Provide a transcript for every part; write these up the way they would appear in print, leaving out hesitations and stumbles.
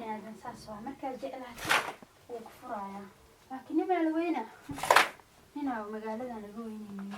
Bini aadan saas waa, markaad jeclaatid wuu ku furayaa, laakiin nimaa la weyna, ninaa magaaladan laga weynaynin.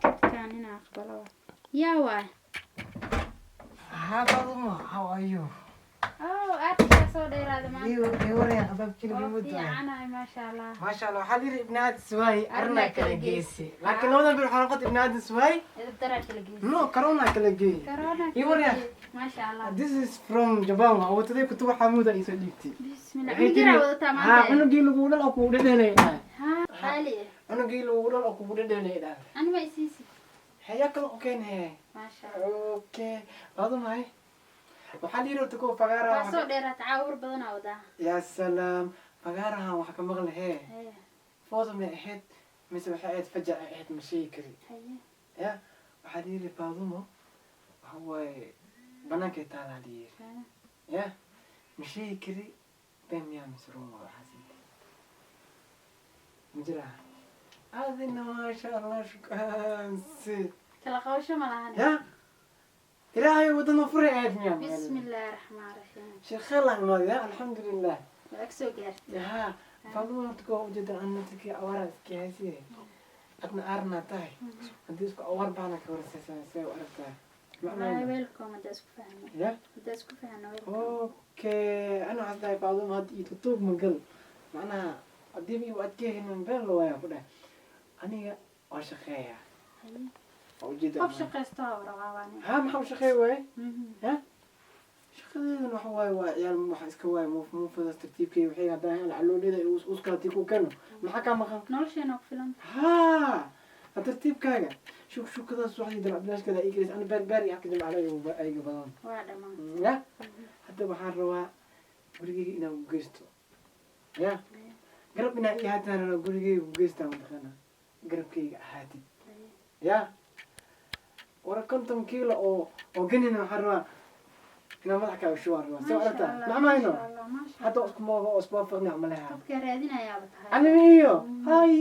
Dadkaan inaa aqbalo yaa waay. Hi, Fadumo. How are you? Oh, aadkaa soo dheeraada maanta. Iyo waraya qadab kili Oo muddo. fiicanahay, maasha Allah. Maasha Allah, waxaa la yidhi ibni aadam suwaay arnaa arnaa kala kala geesi. geesi. Laakiin labadan bil waxaa noqotay ibni aadam suwaay. Edeb daraa kala geesi. No, corona kala geey. Corona. Iyo waraya. Maasha Allah. This is from Japan. Waa wataday kutuba xamuuda ay soo dhiibtay. Bismillah. Waxay Cunug yaraa tiri- wadataa Haa, maanta. cunugii lagu dhal oo kugu dhedheelay dhahay. Haa, qaali eh. Cunugii lagu dhal oo kugu dhedheelay dhahay. Ani ma isiisi. Hayaa kale u keen hee. Maasha Allah. Okay. Fadumo hay. Waxaa la yidhi horta kuwa fagaaraha Waa soo dheeraata, caawur badanaa wadaa. Ya salaam. Fagaarahan waxaa ka maqli hee. Haye. Foodo may ahayd mise waxay ahayd fajac ay ahayd, ma sheegi kari. Haye. Ya waxaa la yidhi Faadumo waxa waaye banaankay taalaa la yidhi. Haye. Ya ma sheegi kari, been miyaa mise run waa waxaas ma jiraa adina, maasha Allah, shukaansi. Kala qabasho ma lahan. Ya Ilaahay wadano furay ahayd miyaa. Bismillaahi raxmaani raxiim. Sheekheelaan imaad ya, alxamdulilah. Waa ag soo gaartay. Ya Faadumo, horta koo ujeeda anna takii awaara iska haysiye, adna aarnaa tahay, haddii isku awaar baana ka warsaysan, see u aragtaa? Wallaahi macnaa welcome, haddaa isku fahno. Ya. Haddaa isku fahno, welcome. Okay, ana waxaan dhahay Faadumo hadda iyo tutuub magal, macnaha haddiiba igu adkeehinin been la waaya ku dhahay, aniga waa shaqeeyaa. Haye. Waa ujeeda. Qof shaqaysto waa warqaabaan. Ha, maxaa u shaqeey waaye? Ya shaqadeedan waxa waaye waa ciyaal, waxa iska waaye muuf muufadaas tartiibkay waxay haddaan hel caloolida iyo us uska haddii ku keeno, maxaa kaa maqan? Nolosheena ku filan. Haa, ha tartiibkaaga shuk shukadaas waxdii dalcablaashkada ay gelis, ana beer beer iyo halka jimcada ayga badan. Waa dhammaan. Ya hadda waxaan rabaa gurigeyga inaan ku geysto, ya garab inaa ii haataan rabaa, gurigeyga ku geystaan mataqaana, garabkayga ahaatid. Haye. Ya wara 50 kiilo oo ganina waxaan rabaa inaan madax kaaga shubaan rabaa, soo Maasha aragtaa. Allah, maxmayno maasha Allah, maasha hadda Allah. Isku mooga oo isku waafaqna maleha. Qofka raadinayaaba tahay. Anima iyo hay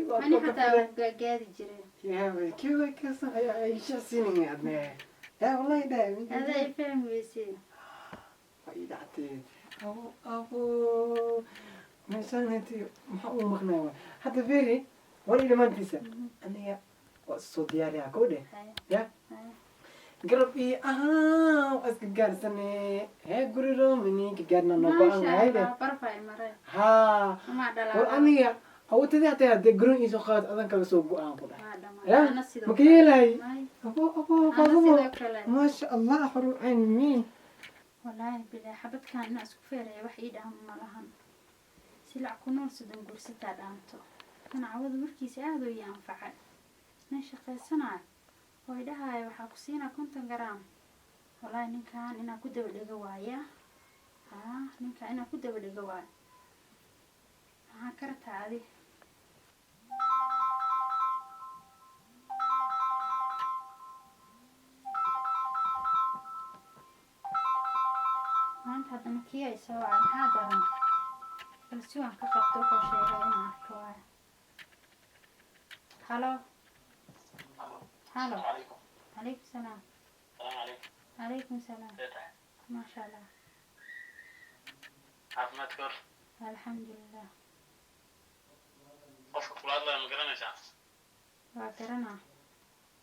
waa Ani ka xataa filay. gaagaadi jiray. Ya kiwa kasa ay shasiinin adne ya wallahi dhahay. Adaa i fahmi weysay. Waa ii dhactee, abo abo meeshaan maxaa uu maqnaa waay hadda feri war ii dhamaantiisa, aniga waa soo diyaariyaa kow dheh. Haye. Ya. Haye. Garab ii ahaa waa iska gaarsane hee, guri romani ka gaarna noo go-an Maasha waay dheh. Allah, barfay maray. Haa. Amaa war dhalaalaa. Aniga awatadii hataa haddee garoon iisoo qaad adan kala soo go-aan ku dhahay. Waa dhammaan. Ya Ana sidoo ma ka kale. yeelahay? May. Abo abo Ana Faadumo sidoo kale. Maasha Allah, xurul cayn miin. Wallaahi bilaa xabadkaan inaa isku feeraya wax ii dhaama ma lahan. Silac ku nool soddon guursataa dhaanto. Kan cawada warkiisa aad u ii anfacay. Nin shaqaysanaayo oo i dhahaayo waxaa ku siinaa 50 garaam. Wallaahi ninkan inaa ku daba dhego waaya. Haa, ninkan inaa ku daba dhego waayo. Maxaa ka rabtaa adi? Maanta haddana kii ay soo wacay, maxaa daran? Bal si waan ka qabto wuxuu sheegay inaan arko waayo. Halo. Halo. عليكم. Calaykum salaam. السلام عليكم. Calaykum salaam. كيف؟ Maasha Allah. Caafimaadka hor. Alxamdulilah. Qofka kula hadlaya ma garanaysaa? Waa garanaa.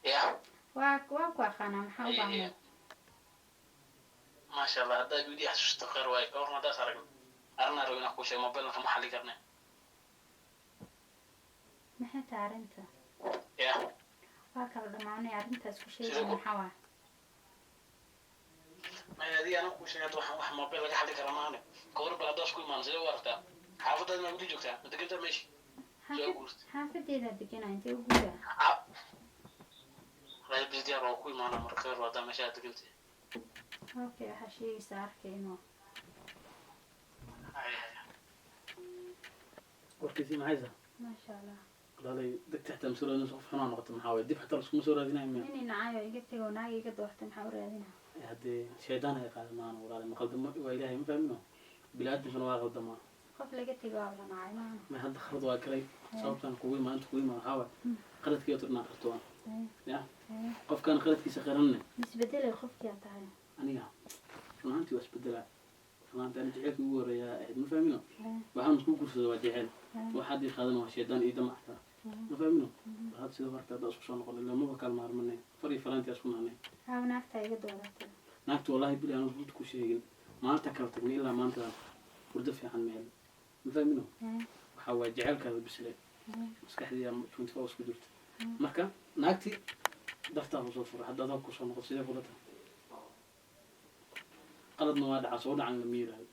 Ya. Waa ku aqaanaa, maxaa u baahneed? Maasha Allah, haddaad weli xasuusto khayr waaye. Ka warran haddaas aragno arrinaa rabo inaan kuu sheego, mobilna kama xalli karne. Maxay tahay arrinta? Ya. Waa kala dhamaanay, arrintaas ku sheegay. Sidee ku- Maxaa waay? Maya, adiga anaa kuu sheegay hadda, waxaan wax mobil laga xalli kara maahane. Ka warran bal haddaas ku imaan, sidee u aragtaa? Xaafadaad maa weli joogtaa? Ma degantaa meesha soo Xaafad guurtay? Xaafadeedaa deganaa, intee u guuraa? Raaya bis diyaar waa ku imaana marka, khayr waa haddaa meesha aad degantay. Okay, waxaa sheegaysaa arkayno. Haya haya. Warkiisii maxaysa? Maasha Allah. Walaalay, degta xitaa ma soo raadinayso. Qof xunaa noqota maxaa waye? Dib xitaa laskuma soo raadinayo miya? Inay nacayo iga tego, naag iga doortay, maxaa u raadinaa? Haddee shaydaan ay qaada maana, walaalay, ma qaldamo, waa Ilaahay, ma fahmino, bini-aadamkana waa qaldamaa. Qof laga tego waa la nacay maaha? May, hadda khalad waa galay. Sababtaan kugu imaan, inta kugu imaan waxaa waay qaladkii oo tirnaa qarto waan ya qofkaan qaladkiisa qaranne. Misbedelay qofkii aa tahay. Aniga run ahaantii waa isbedelaa. Run ahaantii ani jaceylkii ugu horreeyaa ahayd, ma fahmino, waxaan isku guursada waa jeceyl, wax haddii qaadana waa shaydaan iyo damac kale, ma fahmino. Bal hadda sida horta hadda isku soo noqon ilaa maba kala maarmanay, far iyo faraantii isku nahnay. Haa, naagtaa iga dooratay. Naagta wallahi bili aan runta ku sheegin, maanta kala tagnay ilaa maanta hurdo fiican ma helin, ma fahmino. Waxaa waay jaceylkaada bisle, maskaxdii 24 hours ku jirta. Marka naagtii dartaa kusoo furay, hadda adaa kusoo noqon, sidee kula tahay? Qaladna waa dhaca, soo dhacan lama yiraahdo.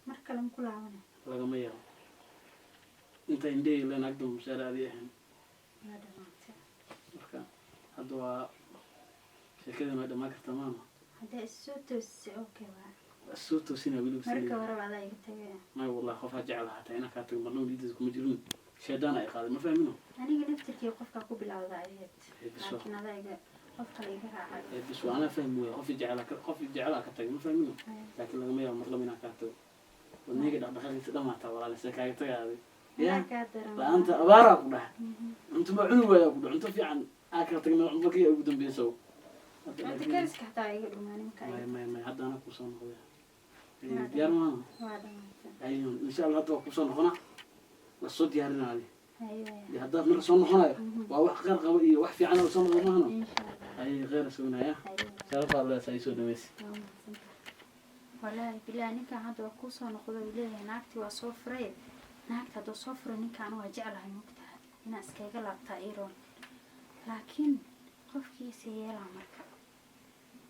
Mar kale ma ku laabanay? Lagama yaabo inta indhahey le naagta musaare adii ahayn. Waa dhamaatay. Marka hadda waa sheekadan way dhamaan kartaa maama. Haddaa is soo toosisay, okay waa. Waa soo toosinaa weliba. Marka sidee horeba adaa iga tagay. May, wallahi qof aa jecel hataa inaa kaa tago marnaba niyadiisa kuma jirin, shaydaan ay qaaday, ma fahmino. Aniga naftirkii qofkaa ku bilowda ahayd. Biso. Laakiin adaa iga qof kale iga raacay. Ee bis waa anaa fahmi waaya, qof jecel ka tagay, ma fahmino, laakiin lagama yaabo marlaba inaa kaa tago. Wadniga dhaqdhaqaaqiisa dhamaataa, walaale, see kaaga tagaaday ya? Anaa kaa daran. La-aanta abaaraa ku dhahay, cunto ma cuni waayaa ku dhahay, cunto fiican aa kala tagna markii ugu dambeyso. Cunto kariska xataa iga dhumaa nimanka. May, may, may, hadda anaa kusoo noqday. Diyaar maama? Waa dhamaatay. Ayun, insha Allah hadda waa kusoo noqona, waa soo diyaarinaa adi. Hayo. Dee haddaad marka soo noqonayo waa wax kheyr qabo iyo wax fiican oo soo noqdo maahano. Insha Allah. Ay kheyr sugnaya. Hayo. Sharaf Allah ay soo dhaweysay. Waa mahadsantahay. Wallaahi bilaahi, ninkan hadda waa kuusoo noqdo uu leeyahay, naagtii waa soo furay. Naagta hadduu soo furay ninkaan waa jeclahay, mogtahay inaa iskaga laabtaa iroon, laakiin qofkiisa yeelaa. Marka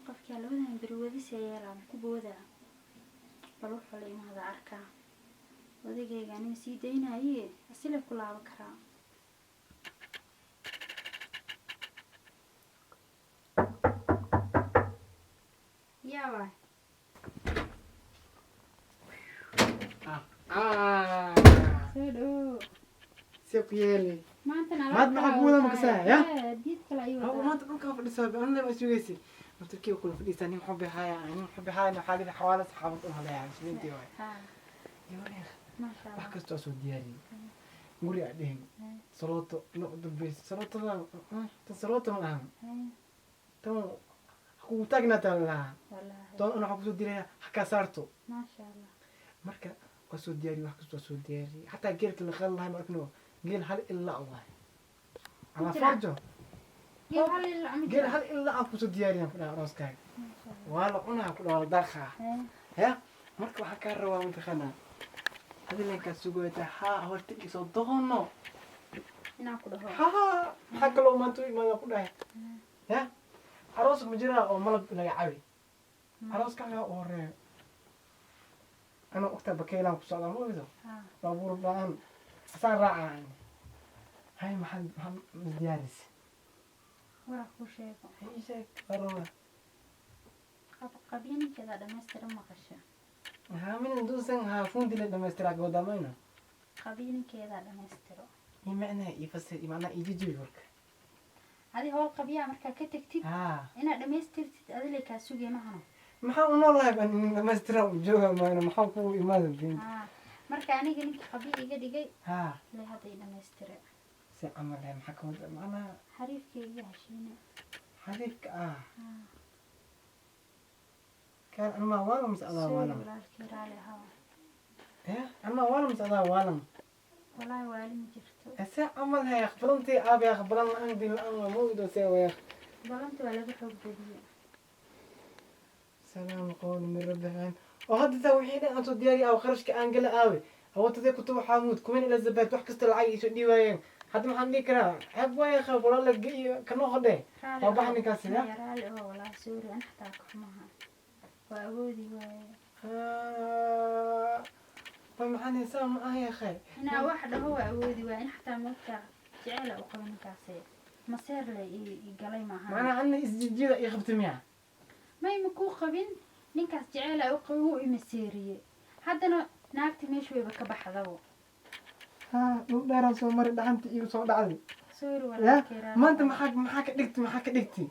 qofkaa labadan beri wadisa yeelaa, ma ku boodaa? Bal wuxuu la imaada arkaa. Odagayga anima sii daynaye, asile ku laaban karaa. Yaa waay? Ah. Soo dhawow. See ku yeelay? Maantana Maad maxaa ku wada makasaa, ya? Diid kale ayuu Haw wadaa. Maanta dhulkaa fadhisaa, anna ma sugaysi. Turkiga kula fadhiisaa, nin xubbi haya, nin xubbi haya, waxaa lidhi xawaala saxaabad u haleeyaa muslimiintii waay. Gabaryaar, maasha wax Allah. kastoo soo diyaariyey. Guri aa dhihin. Salooto, nooc dambaysa. Salootada, tan salooto ma ahan. Tan kugu taagnaataa la lahaa. Wallaahi. Toon ana waxaa kusoo diraya ha kaa saarto. Maasha Allah. Marka waa soo diyaariyey, wax kastoo soo diyaariyey. Xataa geelka la qali lahay ma arkino, geel hal ilaa waay. Calaa Jira. farjo. Geel hal ilaa ma Geel jira? hal ilaa aan kusoo diyaariyaan ku dhaha arooskaaga. Maasha Allah. Waa la cunaa ku dhaha, waa la daaqaa. Ya marka waxaa kaa rabaa mataqaanaa adilankaa sugayta haa horta isoo doono. Inaan ku dhaho. Haa, maxaa kaloo maanta u imaada ku dhahay ya aroos ma jiraa oo malab laga cabi arooskaaga u horeeyo anaa ogtaa bakeylaan ku socdaa ma ogido. Baabuur la-aan asaan raacaa ani. Hay, maxaa misdiyaaris? Waraa kuu sheego. Hay, ii sheeg, waa rabaa. Qabyo ninkeeda dhammaystiran maqasha. Maxaa min duusan haa fundi la dhamaystiraa gawadamayno. Qabyo ninkeeda dhammaystiro. Ii macnaha ii fasir, ii macnaha ii jijibi warka. Adi howl qabyaa markaa ka tagtid haa inaad dhammaystirtid adile kaa sugay mahano. Maxaa u noolahay baan inin dhamaystira u jooga maayno, maxaa kugu imaada diinta? Haa, marka aniga ninka qabyo iga dhigay haa le hadda i dhammaystire. Si camal eh, maxaa ka wada macnaha? Xariifkayga heshiine. Xariifka ah kaan anmaa waalan mise adaa Sorry, waalan? Walaalkii raali ahaa. Ya anmaa waalan mise adaa waalan? Walaahi waali ma jirto. Se camal he aqbalantii aabe aqbalan la-aan diin la-aan waa mawdo see waya. Balanta waa laga xoog badiyey. Salaam qowl min rabbi alcaalamiin. Oo hadda taa wixii dhan aan soo diyaariya aawe, kharashka aan gala aawe, awoodtadee kutuba xaamuud kumin ila zabaat, wax kasta lacag iisoo dhiiwaayeen, hadda maxaan dhihi karaa? Ceeb waaya qab walaala iyo kanoo qodhe. Raali Waa bax ahow. ninkaasi, ya? Maya, raali oo walaahi sorry, an xataa ka xumaha waa awoodi waaye. Waa maxaan haysaa ma ah yakhay. Inaa wax dhaho waa awoodi waaye, in xataa moogtaa jecela u qaba ninkaasi maseer le i galay maaha. Macnaha anna isjijiida ii qabta miya? May, ma kuu qabin, ninkaas jecela u qaba, wuu imaseeriye, haddana naagta meesha wayba ka baxdabo. Ha, dhul dheeraan soo maray, dhaxanta iigu soo dhacday. Sorry Ya. walaalkay, raali. Maanta maxaa ka dhigti? Maxaa ka dhigti?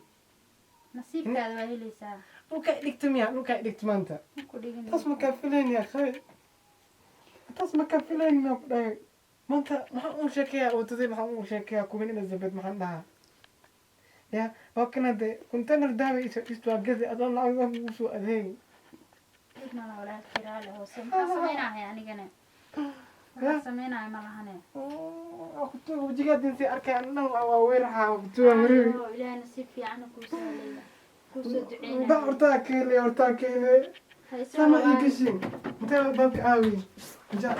Nasiibkaada waa helaysaa. Dhulkaa dhigti miya? Dhulkaa dhigti maanta? Ma ku dhigin. Taas makaa filayn ya khay, taas makaa filayn maa ku dhahay. Maanta maxaan ugu sheekeeyaa wadadii? Maxaan ugu sheekeeyaa Queen Elizabeth? Maxaan dhahaa? Ya waa kana de container dahaba isoo dhisto, waa gadi adoo lacag ugu soo adeegi. Dhib mala walaalkay, raali hoose. Maxaa samaynahay anigana? Maxaa samaynahay? Ma lahane. Kutuga wajigaadin si arkay dhan waa weeraxa kutuga wareegi. Ilaahay nasiib fiican kuu sahlaya, kuu soo Ba. duceynaya. Hortaa keele, hortaa keele. Ha isla Sama ii walaal. Gashin intee albaabka aawi ja.